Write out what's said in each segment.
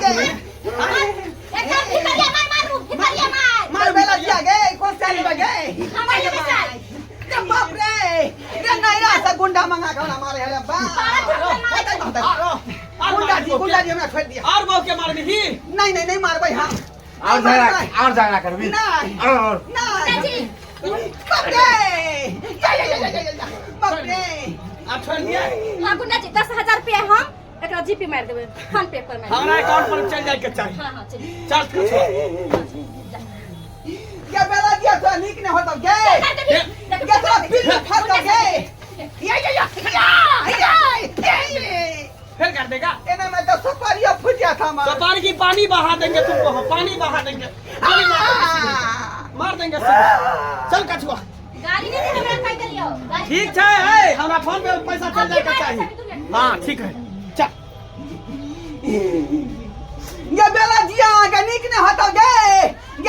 एकदम भितरिया मार मारू भितरिया मार मार बेला दिया गे कोन साली बगे हमर लेबै चल रे बाप रे रे नैरा से गुंडा मंगा के हमरा मारे है रे बाप आरो गुंडा जी गुंडा जी हमरा छोड़ दिया और बहू के मारबी नहीं नहीं नहीं मारबै हम और झगड़ा और झगड़ा करबी नहीं और नहीं जी बाप रे या या या या या या बाप रे आप छोड़ दिया हाँ गुंडा जी 10,000 रुपया हम एकरा जीपे मार देबै फोन पे पर मार हमरा अकाउंट पर चल जाए के चाही हाँ हाँ चलिए चल छोड़ ये बेला दिया तो नीक नहीं होतो गे ये तो बिल फाड़तो गे या या या या या फिर कर देगा एना में तो सुपारिया फूट जाता हमारा कपार की पानी बहा देंगे तुमको हम पानी बहा देंगे पानी मार देंगे सीधे। मार देंगे सीधे। चल कछुआ गाड़ी नहीं हमरा कह देलियो ठीक है है हमरा फोन पे पैसा चल जाए के चाहिए हाँ ठीक है चल ये बेला जिया के नीक नहीं होतो गे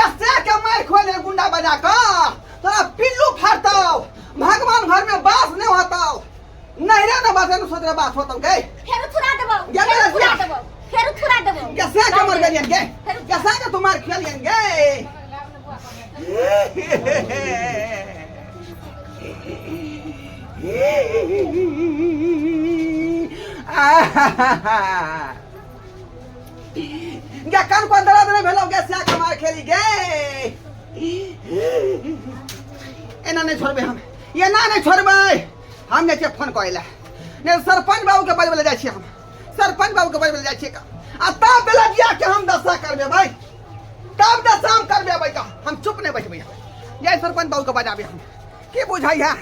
ये से के मार खोले गुंडा बजा के तोरा पिल्लू फाड़तो भगवान घर में बास नहीं होतो नहिरा न बास न सोतरे बास होतो गे फेर थुरा देबो ये बेला फेर थुरा जिया। देबो फेर थुरा देबो ये से के मर गेलियन गे ये से के तुम्हार खेलियन गे गे कान को दर्द नहीं भेलो गे से के मार खेली गे एना नहीं छोड़बे हम एना नहीं छोड़बे हम जाइ छियै फोन करै लए नहि सरपञ्च बाबूके बजबै लए जाइ छियै हम सरपञ्च बाबूके बजबै लए जाइ छियै आ तब बेलजिया के हम दशा करबे भाई तब दशा हम करबे भाई का हम चुप नहीं बैठबै हम जय सरपञ्च बाबूके बजाबे हम की बुझाइ है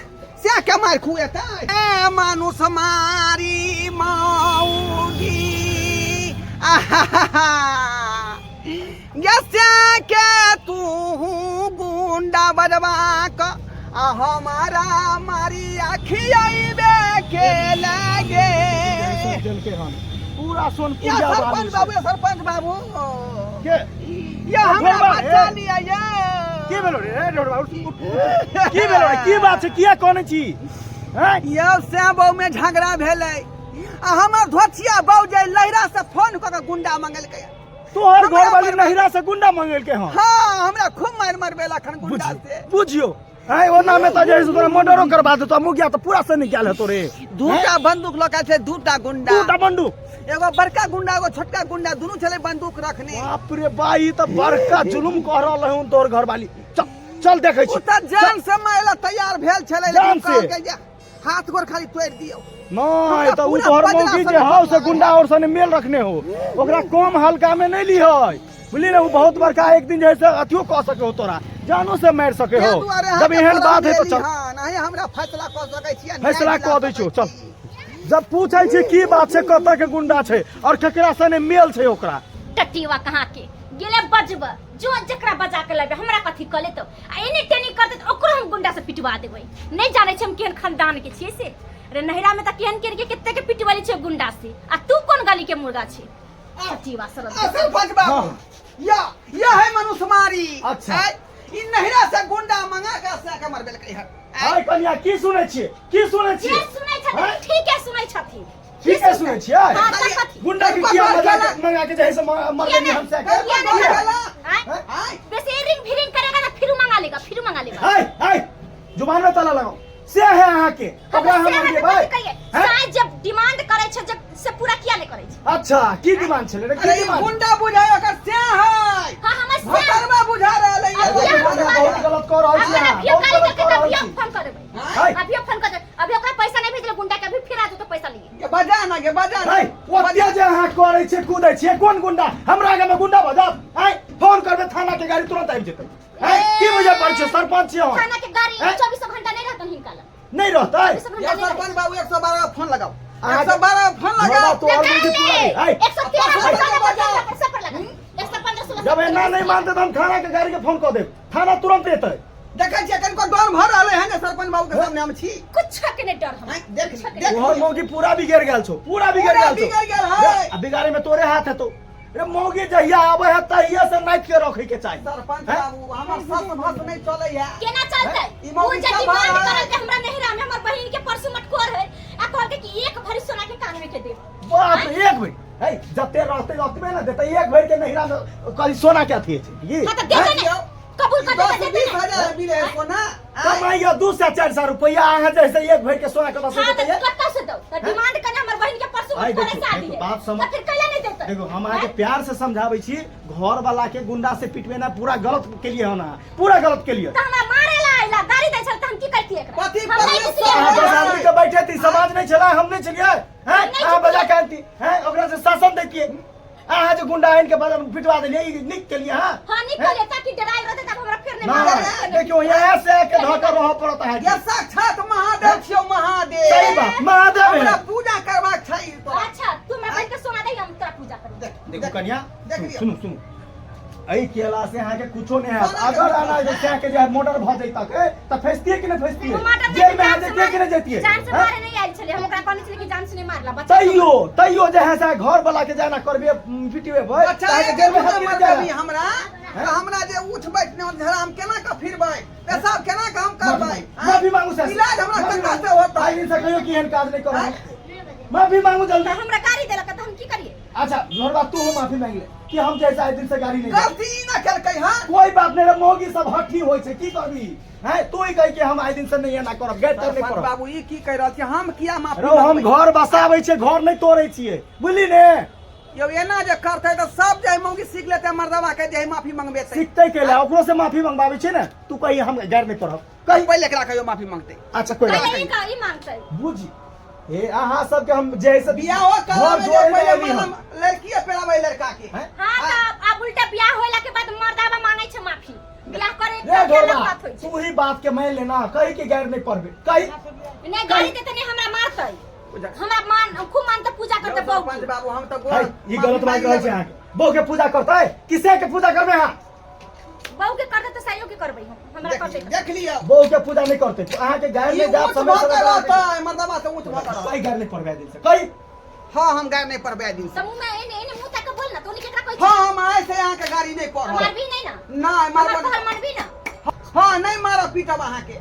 से के मार खुएतै ए मानुष मारी मौगी आहा यसे के तू गुंडा बजबा क आ हमारा मारी अखियाइबे के लगे देलकै हन पूरा सोन या पूजा सरपंच बाबू या सरपंच बाबू के ये हमरा ढोलबा, बच्चा ए। लिया ये की भेलो रे रे ढोलबा उठ, उठ, उठ। की भेलो रे की बात छै किया कोने छी हैं यौ से बहू में झगड़ा भेलै आ हमर धोथिया बहू जे लहरा से फोन कऽ के गुंडा मंगेलकै तोहर हमरा घर वाली पर- नहिरा से गुंडा मंगेलकै हन हाँ हमरा खूब मारि मरबेला अखन गुंडा बुझियो से बुझियो हैं ओना में त जे तोरा मर्डरो करबा देतो मुखिया त पूरा से निकाल हेतो रे दूटा बंदूक लऽ के छै दूटा गुंडा दूटा बंदूक एगो बड़का गुंडा एगो छोटका गुंडा दुनू छलै बंदूक रखने बाप रे बा ई त बड़का जुलुम कह रहल हूं तोहर घर वाली चल चल देखै ओ छी तऽ जान से मारै ला तैयार भेल छलै जान लेकिन से? कहलकै जे हाथ गोर खाली तोड़ि दियौ नहीं तऽ उ पूरा तोहर बदला मौगी जे समेट हौ से लागल। गुंडा और सने मेल रखने हो ओकरा कम हल्का में नहीं ली है बुझली ने उ बहुत बड़का एक दिन जे है से अथियो कह सके हो तोरा जानो से मार सके ताहि हो दुआरे जब अहाँके एहन बात है शरण तो लेली चल हन, अहीं हमरा फैसला कऽ सकै छियै न्याय फैसला दिला कऽ दै सकै छियौ चल छी। जब पूछै छी की बात छै कतऽ के गुंडा छै और केकरा सने मेल छै ओकरा टटीवा कहाँ के गेले बजब जो जकरा बजा के लेबे हमरा कथी कह लेतो आ एने टेनी करते तऽ ओकरो हम गुंडा से पिटवा देबै नहीं जानै छी हम केहन खानदान के छियै से अरे नहिरा में तऽ केहन केहन के कते के पिटवले छियै गुंडा से आ तू कोन गली के मुर्गा छी टटीवा सरल आ सरपंच बाबू हाँ। या या है मनुष्य मारी अच्छा। आय, ई नहिरा से गुंडा मंगा के से के मरबेलकै हन आय, हाय कनिया की सुनै छियै की सुनै जे छियै सुनै छथिन हैं? ठीके सुनै छथिन ठीके सुनै छियै हाँ, तऽ कथी? गुंडा के किया मजा के मंगा के जे है से मर किया गेली हम से नहीं? किया नहीं? किया? आय? आय, वैसे रिंग फिरिंग करेगा ना फिर मंगा लेगा फिर मंगा लेगा हाय हाय जुबान में ताला लगाओ से है अहाँ के ओकरा हम से मारिए अहाँके भाई कथी कहियै? हैं? साँझ जब डिमांड करै छै जब से पूरा किया नहीं करै छै अच्छा की डिमांड छलै रे की अरे ई डिमांड गुंडा बुझाय ओकर से है हाँ हमर से भतरवा बुझा रहल है अब ये क्या बुझा हम रहल बहुत गलत कऽ रहल छी अभी अहाँ अभियो बहुत काली गलत करके कऽ रहल अभियो छी फोन कर देबै हाय अभियो फोन कर देबै अभी ओकरा पैसा नहीं भेजले गुंडा के अभी फिर आ तो पैसा लिए है। बजा ना के बजा ना हाय ओते जे अहाँ करै छियै कूदै छियै कोन गुंडा हमरा आगे में गुंडा भऽ जायत आय फोन करबै थाना के गाड़ी तुरंत आबि जेतै आय की बुझै पड़ै छै सरपंच छियै हम थाना के गाड़ी हैं? 24 घंटा नहीं रहतन हिनका लग नहीं रहतै 24 घंटा या नहीं सरपंच बाबू 112 फोन लगाओ अहाँके- 112 फोन हमरा लगाओ तो और मुझे पूरा नहीं। आय 113 हाय। पर लगा सब पर लगा 115 16 जब एना नहीं मानते तऽ हम थाना के गाड़ी के फोन कऽ देब थाना तुरंत एतै देखै छियै कनिको डर भऽ रहलै हन जे सरपंच बाबू के सामने हम छी कुछ के नहीं डर हम आँय, देख देख तोहर मौगी पूरा बिगड़ गेल छौ पूरा बिगड़ पूरा गेल छौ बिगड़ गेल है। रे, आ बिगाड़े में तोरे हाथ है तो रे मौगी जहिया आबै है तहिया से नाइफ के रखे के चाही सरपंच हैं? बाबू हमर सस भस नहीं चलै है केना चलतै ई ओ मौगी जे सब डिमांड है। करल के हमरा नहिरा में हमर बहिन के परसू मटकोर है आ कहलकै कि एक भरी सोना के कान में के देब बाप रे एक मिनट है जते रहतै ओतबे ने देतै। एक भरि के नहिरा में कहीं सोना के अथी छै की? हाँ, तऽ देतै ने, कबूल कर दस देतै, देतै बीस ने। हजार मिले है सोना। कमाइया 200 400 रुपया, अहाँ जैसे एक भरि के सोना कतऽ से हाँ, देतै? तऽ कतऽ से दौ? तऽ डिमांड करने हमर बहिन के परसू आइ करे देखियौ, शादी देखियौ, है। बात समझ- तऽ फिर कैला नहीं देतै? देखो, हम अहाँके प्यार से समझाबै छी, घर वाला के गुंडा से पिटबेना पूरा गलत के लिए होना, पूरा गलत के लिए। तऽ हमरा मारे ला आइला, गाली दै छल, तऽ हम की करतियै एकरा? पति हम नहीं परमेश्वर बुझलियै। अहाँ 10 आदमी के बैठे थी, समाज नहीं छला, हम नहीं छलियै हैं? नहीं अहाँ बजा छलियै। के आनती हैं, ओकरा से शासन दैतियै। अहाँ जे गुंडा आनि के बजा पिटवा देलियै, ई नीक केलियै? हाँ। हाँ, नीक कहलियै, ताकि डरायल रहतै तब हमरा फेर नहीं ना मारतै। देखियौ, यहाँ से के धऽ रहऽ पड़त अहाँके। ये साक्षात महादेव छियौ, महादेव। सही बात, महादेव है। हमरा पूजा करबाक छै तोरा। अच्छा, तू हमरा बहिन के सोना दही, हम तोरा पूजा करबै। देख, देखू देख, कन्या, देख लियौ। सुनू सुनू, एहि केला से अहाँके कुछो नहि हैत। सोना के अगर अना जे सएह के जे मोटर भऽ जैतक तऽ फैसतियै कि नहि फैसतियै? हम मर्डर जेल में अहाँ जान से जैतियै कि नहि जैतियै? जान से हैं? मारे नहीं आयल छलै, हम ओकरा कहने छलियै कि जान से नहीं मारला बच्चा। तैयो तैयो जे है से घर वाला के जाना करबे पिटबे भाई, बच्चा अहाँके के जेल में हैत कि नहि मरबी जायब? हमरा तऽ हमरा जे उठ बैठ नहि होत, हम केना कऽ फिरबै, पेशाब केना कऽ हम करबै? माफी मांगू सर। इलाज हमरा माफी कतऽ मांगू। से होतै? आइ दिन से कहियो कि एहन काज नहि करब, माफी मांगू जल्दी। तऽ हमरा गाड़ी देलक तऽ हम की करियै? अच्छा लोरबा, तू हो माफी मांग ले कि हम जैसा आइ दिन से गाड़ी नहीं देब। गलती ई ना केलकै हँ। कोई बात नहीं रे, मौगी सब हठी होइ छै, की करबी हैं? तू ही कहि के हम आइ दिन से नहीं एना करब, गैर तर नहीं सरपंच करब। बाबू, ई की कहि रहल छी? हम किया माफी रौ, हम मांगबै? घर बसाबै छियै, घर नहि तोड़ै छियै, बुझली ने? यौ, एना जे करतै तऽ सब जे मौगी सीख लेतै, मर्दवा के जे माफी मंगबेतै। सीखते के ले, ओकरो से माफी मंगवाबै छियै ने। तू कही हम गैर नहीं करब, कही। पहिले एकरा कहियो माफी मंगतै। अच्छा, कोई बात पहिले ई कह, ई मांगतै। बुझ हे, अहाँ सबके हम जैसे बियाहो घर कराबै जे जोड़े पहिले एली हम। मालम लड़कीए पेराबै लड़का के। हैं? हाँ, तऽ आब उल्टा बियाह होला के बाद मर्दावा मांगै छै माफी, बियाह करे रे के ढोरबा, अलग बात होइ छै। तू ही बात के मान लेना, कही के गैर नहीं पड़बे, कही। नहीं, गाड़ी देते नहीं, हमरा मारतै, हमरा मान खूब मानते, पूजा करते बहू सरपंच के। बाबू, हम तऽ है, गोर ई गलत बात कहै छै अहाँके। बहू के पूजा करतै कि से के पूजा करबै अहाँ? बहू के करते तऽ साइयो के करबै हम, हमरा करते। देख लियौ। बहू के पूजा नहीं करते, अहाँके गैर ई नहीं जाब ऊँच समय भऽ समय के पर रहतै, मर्दवा से ऊँच भऽ के रहतै। कही गैर नहीं पड़बै दिल से, कही। हाँ, हम गाड़ी नहीं पड़बै दिन से। समूह में एने एने मुंह तक बोल ना, तोनी केकरा कहै हाँ, छै? हम आइ से अहाँके गाड़ी नहीं पढ़ब। मारबी नहीं ना? नहीं हमर मारब। तोहर मानबी ना? हाँ, नहीं मारब पीटब अहाँके,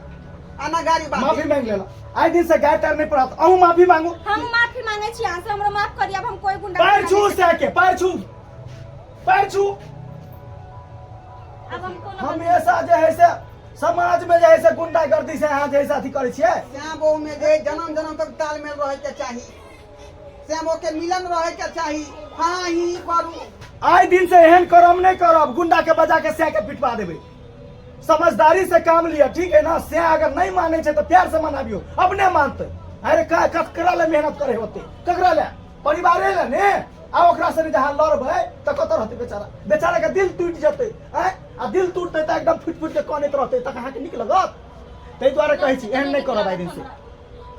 आ ना गाड़ी बात। माफी मांग लेला, आइ दिन से गैर तार नहीं पड़त, अहूँ माफी मांगू। हम माफी मांगे छी अहाँ से, हमरो माफ करी, अब हम कोई गुंडा पैर छू से के, पैर छू, पैर छू। अब हम कोनो हमेशा जे है से समाज में जे है से गुंडागर्दी से अहाँ जे है से अथी करै छियै। श्याम बहू में जे जन्म जन्म तक तालमेल रहे के चाही, श्याम बहू के मिलन रहे के चाही। हाँ, ही करू। आइ दिन से एहन करम नहीं करब, गुंडा के बजा के सह के पिटवा देबै। समझदारी से काम लिअ, ठीक है ना? से अगर नहीं मानै छै तऽ प्यार से मनाबियौ, अपने मानतै। अरे का ककरा ले मेहनत करे होते? ककरा ले? परिवारे ले ने। आ ओकरा से जहाँ लड़बै तऽ कतऽ रहतै बेचारा? बेचारा के दिल टूटि जेतै। आँय, आ दिल टूटतै तऽ एकदम फुटि फुटि के कनैत रहतै, तऽ अहाँके नीक लगत? ताहि दुआरे कहै छी, एहन नहि करब आइ दिन से।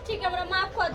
ठीक है, हमरा माफ कर।